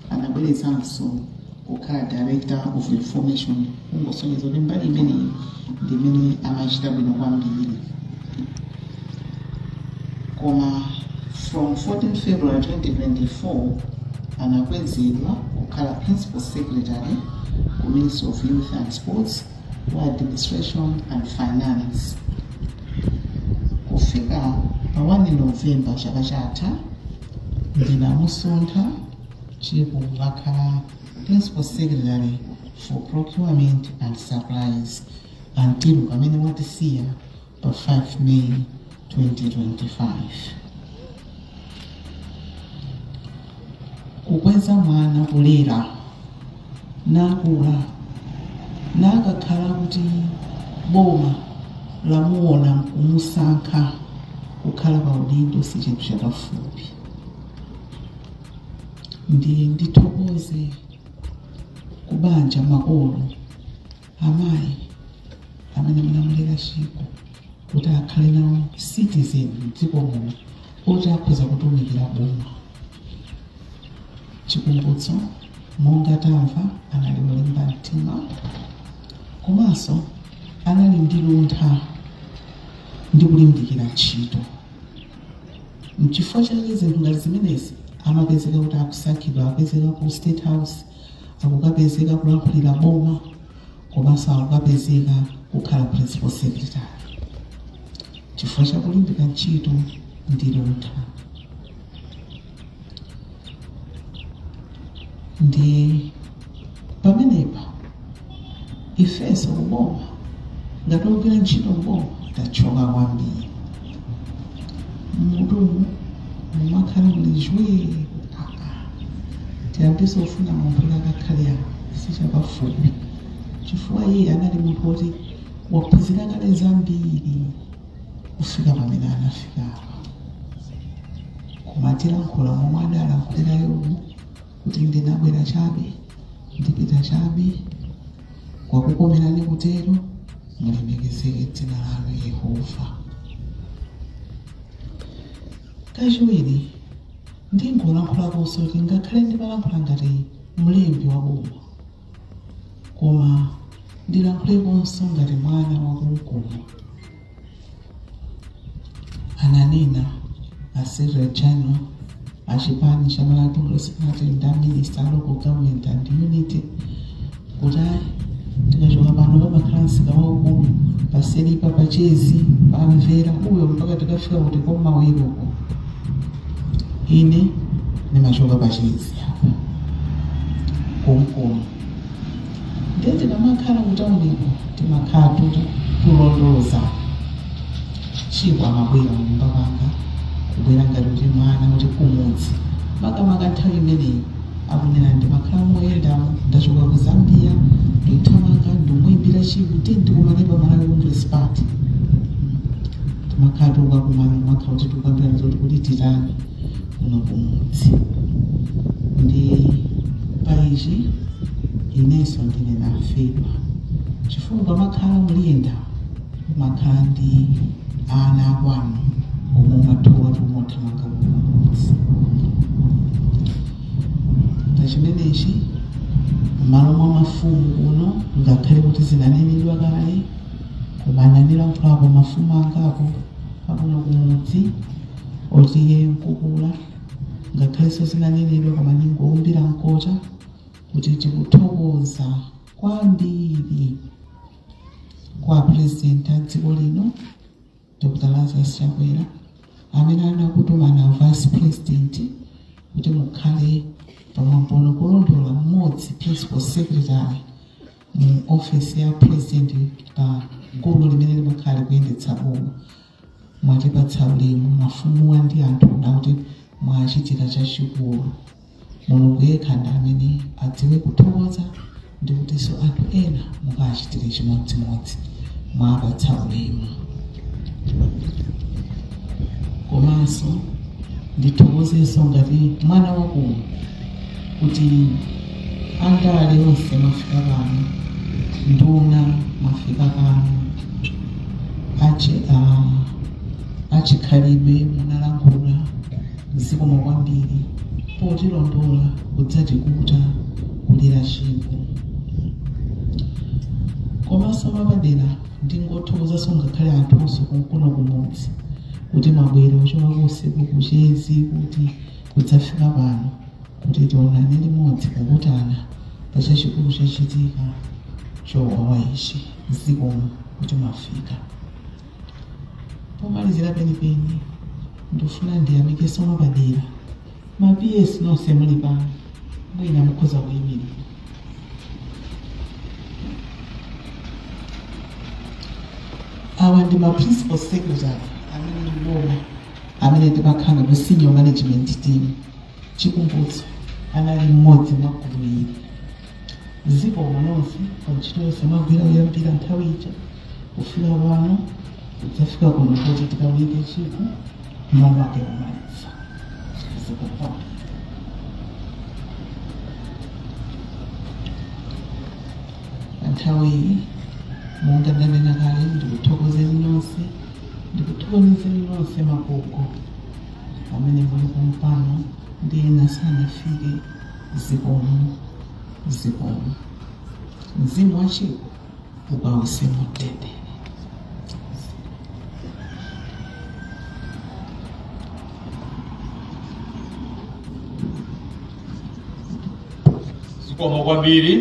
anabwerezanso kukhala director of information, kungosonyeza kuti mbali imeneyi ndi imene amachita bwino kwambiri. Koma from 14 February 2024 anakwezedwa kukhala principal secretary ku Ministry of Youth and Sports wa Administration and Finance. Kufika pa 1 November chaka chatha, ndinamusuntha Chiku kukakhala principal secretary for procurement and supplies until pamene watisiya pa 5 May 2025. Kukweza mwana, kulera, nakula, nakakhala kuti boma lamuona nkumusankha kukhala pa udindo, si chinthu chapafupi. Ndiye ndithokoze kubanja, makolo, amayi amene munamulera Chiku kuti akhale nawo citizen mdziko muno oti akhoza kutumikira boma. Chikumbutso, monga tamva, anali wolimba mtima komanso anali ndi luntha ndi kulimbikira ntchito. Mchifukwa chake zinthu ngati zimenezi amapezeka kuti akusankhidwa, apezeka ku State House, akukapezeka kulankhulira boma, komanso akukapezeka kukhala principal secretary chifukwa chakulimbika ntchito ndi luntha. Ndi pamenepa ifenso kuboma, ngati ogwira ntchito mboma, tachoka kwambiri. Mmutumu mumakhala muli jwee, tiyambiso kufuna munthu kuti akakhale apo sichapafupi, chifukwa iye anali munthu woti waphunzira kale zambiri kufika pamene anafika apa. Koma tilankhula momwe adalankhulira Yobu kuti ndinabwera chabe, ndipita chabe, kwakukomerani kutero, mulemekezeke dzina lanu Yehova. Kachiwiri, ndingolankhulakonso kuti ngakhale ndimalankhula ngati mlembi wa boma, koma ndilankhulekonso ngati mwana wakumkulu. Ananena a secretary general achipani cha Malawi Congress Party ndi a minister a local government and unity kuti ayi, tikachoka pano pamakhala msika waukulu paselipa, pachezi, pamvera uyo, mpaka tikafika kuti komawiroko. Ine ndimachoka pachezi apo konkono, ndiye tikamakhala kutauniko timakhala tulondoloza. Chiku amabwera munyumba kwanga, kubwera ngati kuti mwana kuti kumudzi, makamaka nthawi imeneyi. Akunena ndimakhala moyendamo, ndachoka ku Zambia, ndithamanga ndikuyimbira Chiku ti ndikumane pa Malawi Congress Party. Timakhala tikukakumana, kumakhala kuti tikukambirana zoti kuti titani kuno kumudzi. Ndi paichi inenso ndine nafedwa, chifukwa makhala muliyenda makhala ndi ana akwanu omwe umathuka tikumothamanga kumudzi. Pachimenechi m'malo mwa mafumu kuno, ngakhale kuti zinanenedwa kale, koma ananilankhulako mafumu angapo akuno kumudzi otiye Mkukula, ngakhalenso zinanenedwa koma ningowumbira mkota kuti tikuthokoza kwambiri kwa President a dziko lino Dr. Lazarus Chakwera amene anakutumana Vice President kuti mukhale pamwambono kulondola mmodzi Principal Secretary mu office ya President pa gulu limene limakhala kuyendetsa boma. Mwatipatsa ulemu mafumuwa ndi anthu kuti mwachitira chachikulu. Mulungu yekha ndi amene adziwe kuthokoza ndi kutinso anthu ena mukachitire chimodzimodzi, mwapatsa ulemu. Komanso ndithokozenso ngati mwana wakuno kuti andale onse mwafika pano, nduna mwafika pano, achikhalidwe munalankhula, zikomo kwambiri potilondola kudzatikuta kulira Chiku. Komanso mapadera ndingothokozanso ngakhale anthunso kunkuno kumudzi kuti mwabwera kuchoka kusiku kuchezi kuti kudzafika pano kuti tionane limodzi kukutana pa chachikulu chachitika chowawa ichi, zikomo kuti mwafika. Pomalizira penipeni ndifuna ndiyamikeso mapadera ma PS nonse muli pano, mwina mukhoza kuyimirira. Awa ndi ma Principal Secretary amene mboma amene timakhala ku senior management team. Chikumbutso anali mmodzi mwa gulu ili. Zikomo nonse pa ntchito yonse mwagwira kuyambira nthawi ija kufika pano, kudzafika kuno kuti tikamuyike Chiku malo ake kumaliza. Zikomo. Nthawi iyi monga ndanena kale, ndikuthokozeni nonse, ndikuthokozeni nonse magogo amene muli kumpano ndi ena sanafike, zikomo, zikomo. Mzimu wa Chiku ukawuse mumtendere. Zikomo kwambiri,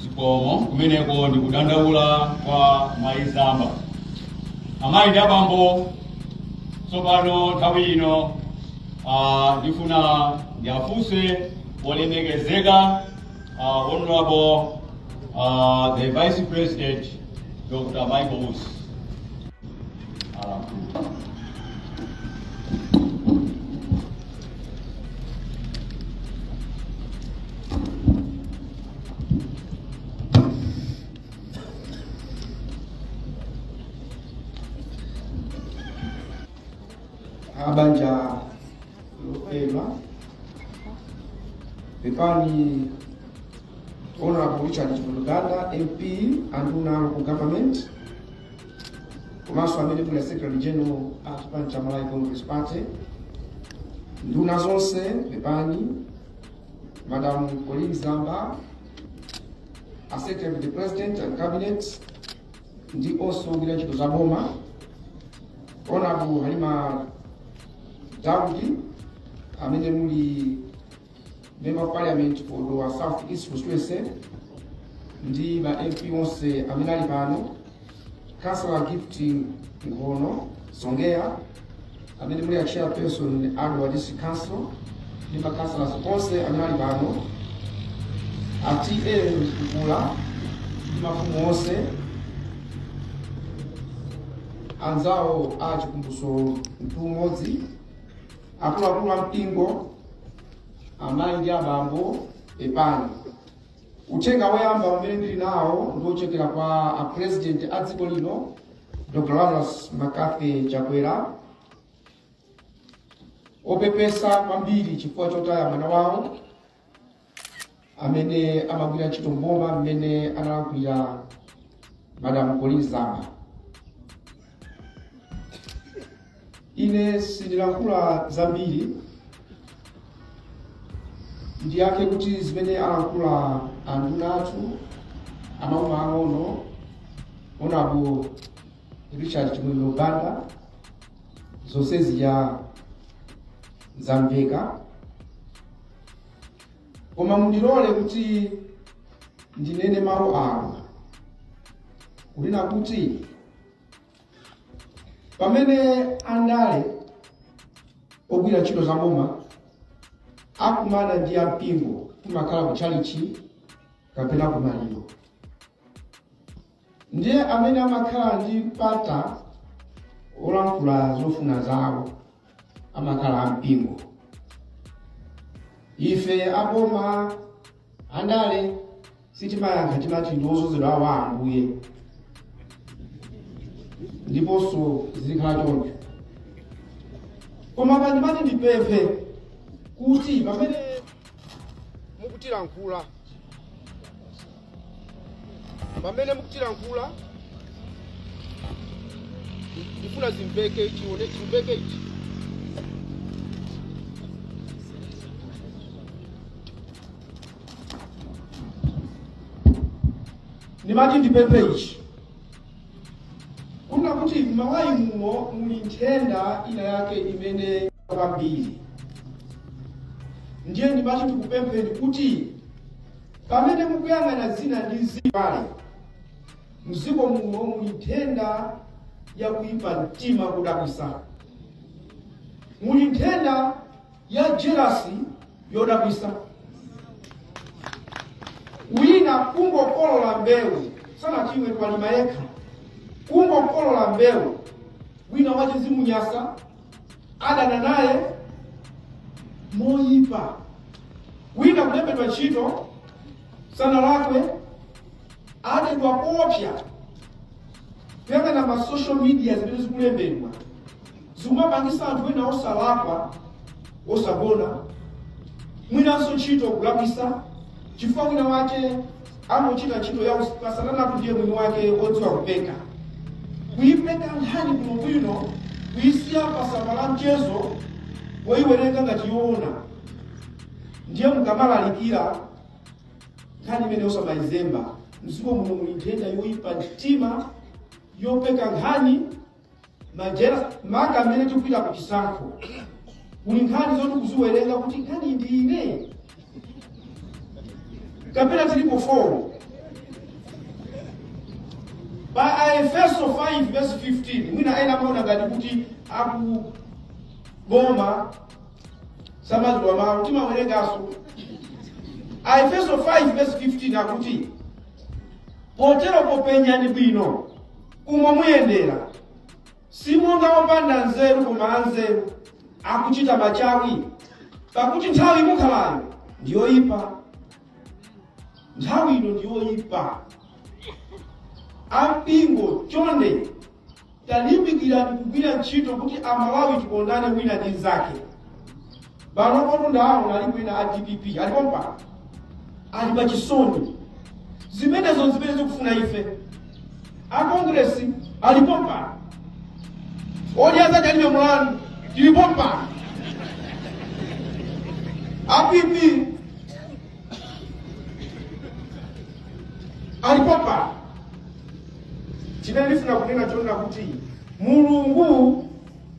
zikomo. Kumeneko ndi kudandaula kwa Mayi Zamba. Amayi ndi abambo, tsopano nthawi ino ndifuna ndiafunse olemekezeka Honorable the Vice President Dr. Michael Usi. Abanja lopema pepani Honorable Richard Chimwendo Banda MP anduna local government komanso amene muli Secretary General a chipani cha Malawi Congress Party, nduna zonse pepani, Madam Colleen Zamba, a Secretary to the President and Cabinet ndi onse ogwira ntchito za boma, Honorable Halima Daudi amene muli Member of Parliament for Dowa South East Constituency ndi ma MP onse amene ali pano, Councillor Gift Ngono Songea amene muli a Chairperson a Dowa District Council ndi ma councillors onse amene ali pano, a TA Mkukula ndi mafumu onse anzawo a Chikumbutso Mtumodzi, akuluakulu a mpingo, amayi ndi abambo, Pepani. Uthenga woyamba umene ndili nawo ndi wochokera kwa a president a dziko lino, Dr. Lazarus McCarthy Chakwera, opepesa kwambiri chifukwa chotaya mwana wawo amene amagwira ntchito mboma, mmene analankhulira Madam Colleen Zamba. Ine sindilankhula zambiri, ndiyake kuti zimene alankhula anduna athu amauma ang'ono, Honorable Richard Chimwendo Banda, zonse zija zamveka, koma mundilole kuti ndinene mawu awa kunena kuti pamene andale ogwira ntchito za boma akumana ndi ampingo, kumakhala kutchalichi kapena kumaliro, ndiye amene amakhala ndi mpata olankhula zofuna zawo amakhala ampingo. Ife aboma andale sitimayankha, timati ndi ozozedwa awo a Ambuye, ndiponso zikhala choncho. Koma pandimati ndipemphe kuti pamene mukutilankhula, ndifuna zimveke, chione chimveke ichi. Ndimati ndipemphe ichi kuna kuti m'Malawi muno muli nthenda ina yake imene kwambiri, ndiye ndimati ndikupempheni kuti pamene mukuyang'ana zina ndi zipale, mdziko muno muli nthenda ya kuipa mtima kudabwisa, muli nthenda ya jealousy yodabwisa. Wina kungokolola mbewu sanachimwe palima yekha, kungokolola mbewu, wina wache zimunyasa adana naye moyipa. Wina kulembedwa ntchito sanalakwe adedwa kopya. Kuyang'ana ma social media zimene zikulembedwa zikumapangisa anthu ena osalakwa osagona, mwinanso ntchito kulakwisa, chifukwa wina wake amochita ntchito ya pasananaku, ndiye mwini wake odziwa kupeka, kuyipeka nkhani bwinobwino, kuyisiya pasamba la mchezo woyiwerenga ngati yoona. Ndiye mukamalalikira nkhani imene osamayizemba. Mdziko muno muli nthenda yoyipa mtima yopeka nkhani majera, maka amene tikupita ku chisankho kuli nkhani zoti kuziwerenga kuti nkhani ndi ine kapena tilipo 4. Pa Aefeso 5 verse 15, mwina ena amaona ngati kuti akuboma samadziwa mawu, timawerenganso Aefeso 5 verse 15 akuti, potero popenyani bwino umo muyendera, simonga opanda nzeru koma anzeru, akuchita machawi, pakuti nthawi mukhalayo ndiyoyipa. Nthawi ino ndiyoyipa. Ampingo chonde talimbikirani kugwira ntchito kuti Amalawi tikondane wina ndi nzake. Pano ndaona alipo ena a DPP alipo mpano ali pachisoni, zimenezo zimene zikufuna ife. A Congress alipo mpano, odya zake alibe mulandu, tilipo mpano. A PP alipo mpano. Chimene ndifuna kunena chonena kuti Mulungu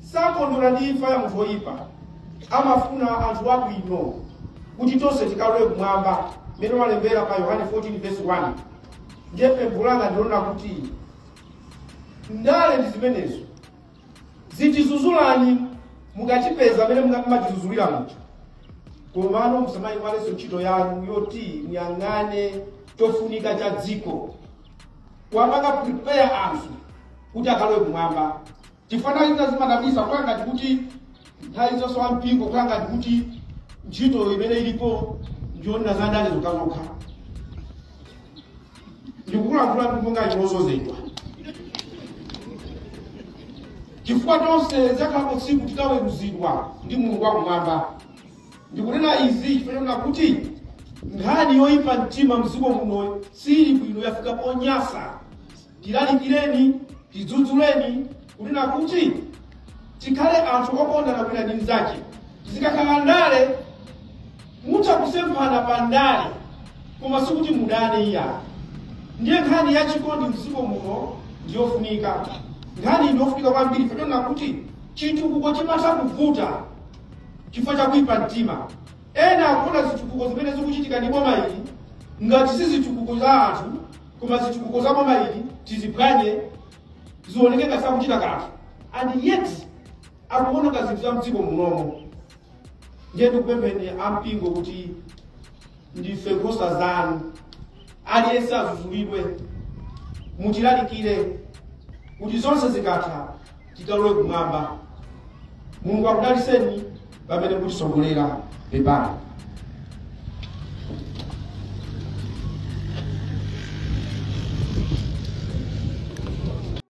sakondwera ndi imfa ya munthu woyipa, amafuna anthu abwino kuti tonse tikalowe kumwamba, mmene walembera pa Yohane 14 verse 1. Ndiye pempho langa ndilona kuti ndale ndi zimenezo zitizuzulani mukachipeza mmene mumatizuzulira mucho, komano musamayiwalenso ntchito yanu yoti muyang'ane chofunika cha dziko, kuwapanga prepare anthu kuti akalowe kumwamba. Chifukwa zina zimadabwisa kukhala ngati kuti nthawi zonse wampingo, kukhala ngati kuti ntchito imene ilipo Ndionena za ndale zokhazokha. Ndikukulankhula monga inozozedwa, chifukwa tonse zakhalako tsiku tikaweruzidwa ndi Mulungu wakumwamba. Ndikunena izi chifukwa kuti nkhani yoyipa mtima mdziko muno sili bwino, yafika ponyasa. Tilalikireni, tidzudzuleni, kunena kuti tikhale anthu okondana kwina ndi mnzake. Zikakhala ndale, mutha kusemphana pa ndale, koma sikuti mudane iya. Ndiye nkhani yachikondi mdziko muno ndiyofunika. Nkhani ndiyofunika kwambiri, patona kuti chitukuko chimatha kuvuta chifukwa chakuipa mtima. Ena akuona zitukuko zimene zikuchitika ndi boma ili ngati si zitukuko za anthu, koma zitukuko za boma ili tiziphwanye, zioneke ngati sakuchita kanthu, and yet akuoneka zinthu za mdziko munomo. Ndiye ndikupempheni ampingo kuti ndife nkhosa zanu, aliyense azuzulidwe, mutilalikire kuti zonse zikatha tikalowe kumwamba. Mulungu akudaliseni pamene mutisogolera. Pepani.